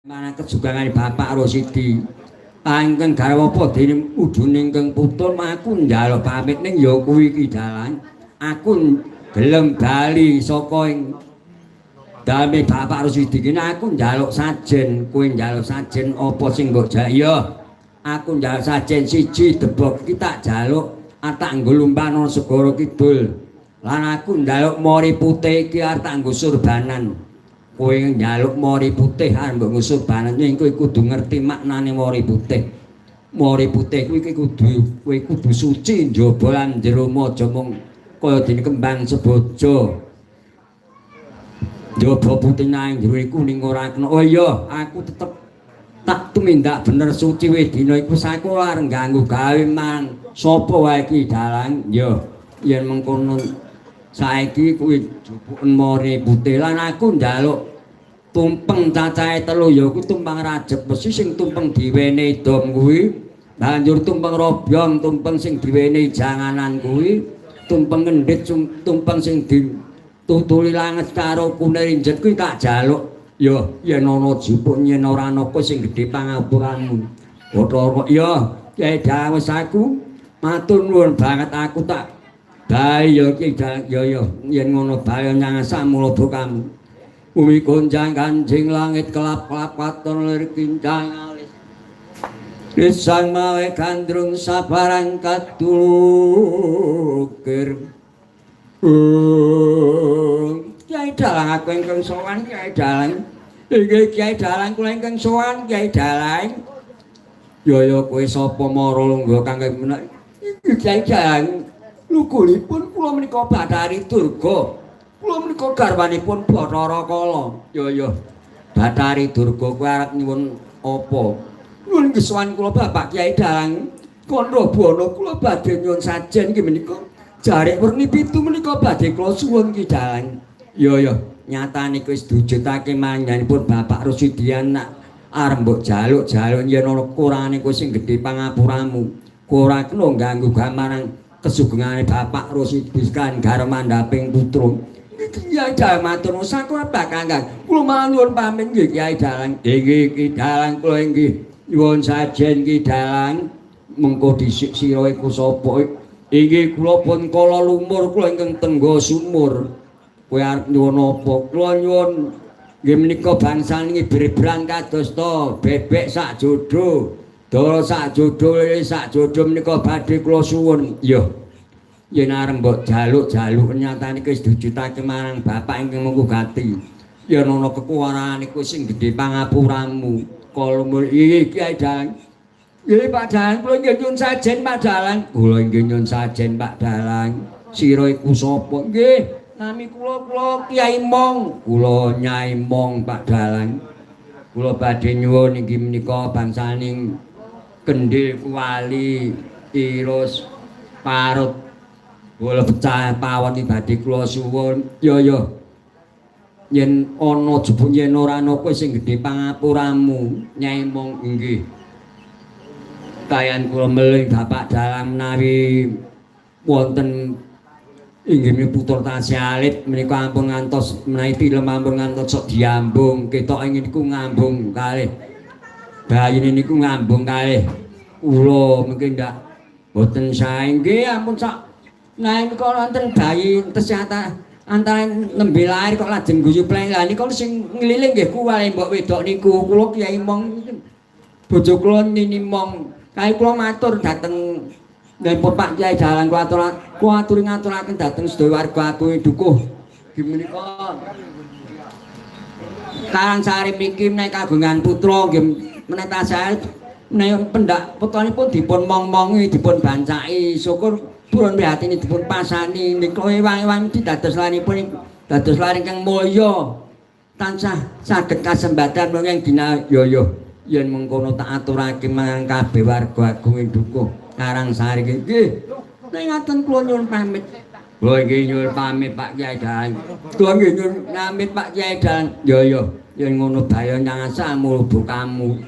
Marang kesugengane Bapak Rosidi. Ingkang garwa apa dene udune ingkang putun aku njaluk pamit ning ya kuwi iki dalan. Aku gelem bali saka ing daleme Bapak Rosidi kene aku njaluk sajen, kowe njaluk sajen apa sing mbok jaluk? Ya, aku njaluk sajen siji debog iki tak jaluk tak nggo lumpan ana segara kidul. Lan aku njaluk mori putih iki arep tak nggo surbanan. Kowe njaluk mori putih arep mbok nggo surbanan ning kowe kudu ngerti maknane mori putih. Mori putih kuwi iki kudu kowe kudu suci njaba lan jero aja mung kaya dene kembang sebojo. Njaba putih nang jero iku ning ora kena. Oh iya, aku tetep tak tumindak bener suci wedina iku aku ora ganggu gawe mang sapa wae iki dalang. Ya, yen mengkono saiki kuwi jupuken mori putih lan aku njaluk tumpeng cacahe telu ya kuwi tumpeng rajeb mesti sing tumpeng diwenehi dom kuwi, banjur tumpeng robyong, tumpeng sing diwenehi janganan kuwi, tumpeng kendhit, tumpeng sing ditutuli langet karo kunir injet kuwi tak jaluk. Ya yen ana jupuk yen ora ana kowe sing gedhe pangapuramu. Bathara ya Kyai Dawes aku matur nuwun banget aku tak bae ya Ki ya ya yen ngono bae nyang samula kamu. Bumi gonjang kanjing langit kelap-kelap katon lir kincang alis. Risang mawe gandrung sabarang kadukir. Kyai Dalang aku ingkang sowan Kyai Dalang. Inggih Kyai Dalang kula ingkang sowan Kyai Dalang. Ya ya kowe sapa mara lungguh kang menak. Iki Kyai Dalang lugunipun kula menika Bathari Durga. Kula menika garwanipun Bathara Kala. Ya ya. Bathari Durga kowe arep nyuwun apa? Nyuwun kesuwan kula Bapak Kyai Dalang. Kandha buana kula badhe nyuwun sajen inggih menika jarik werni pitu menika badhe kula suwun Ki Dalang. Ya ya, nyatane wis diwujudake manjenenganipun Bapak Rosidian nak arep mbok jaluk-jaluk yen ana kurangane kowe sing gedhe pangapuramu. Kowe ora kena ganggu gamarang kesugengane Bapak Rosidi kan garmandhaping putra. Kyai Dalang matur nuwun sampun Kakang. Kula malah nyuwun pamit nggih Kyai Dalang. Inggih Ki Dalang kula inggih nyuwun sajen Ki Dalang. Mengko dhisik sira iku sapa? Inggih kula pun kala lumur kula ingkang tengga sumur. Kowe arep nyuwun apa? Kula nyuwun nggih menika bangsane brebran kados to bebek sak jodo, dara sak jodo, lele sak jodo menika badhe kula suwun. Ya. Yen arep mbok jaluk-jaluk nyatane wis diwujudake marang bapak ingkang mengku gati. Yen ana kekuwarane kuwi sing gedhe pangapuramu. Kala iki Kyai Dalang. Nggih Pak Dalang, kula nggih nyuwun sajen Pak Dalang. Kula nggih nyuwun sajen Pak Dalang. Sira iku sapa? Nggih, nami kula kula Kyai Mong. Kula Nyai Mong Pak Dalang. Kula badhe nyuwun inggih menika bangsaning kendhil kuali tirus parut bola pecah pawon iki badhe kula suwun. Ya ya. Yen ana jebul yen ora ana kowe sing gedhe pangapuramu, Nyai Mong inggih. Kayan kula meling Bapak Dalang menawi wonten inggih putra tasih alit menika ampun ngantos menawi tilem ampun ngantos sok diambung ketok ingin niku ngambung kalih bayine niku ngambung kalih kula mungkin ndak mboten sae nggih ampun sak nah niku wonten bayi tesih antara nembe lahir kok lajeng guyu pleng lha niku sing ngliling nggih kuwale mbok wedok niku kula Kyai Mong bojo kula Nini Mong kae kula matur dhateng nggih Pak Kyai Dalang kula atur kula aturi ngaturaken dhateng sedaya warga Agung Dukuh nggih menika Karangsari mriki menawi kagungan putra nggih menawi tasih menawi pendak putranipun dipun mong-mongi dipun bancaki syukur purun prihatini dipun pasani nika ewang-ewang dados lanipun dados lare ingkang mulya tansah saged kasembatan wong ing dina ya ya yen mengkono tak aturake marang kabeh warga Agung Dukuh Karangsari nggih nek ngaten kula nyuwun pamit. Kula nggih nyuwun pamit Pak Kyai Dalang. Kula nggih nyuwun pamit Pak Kyai Dalang. Ya ya yen ngono bayo nyang samulbu kamu.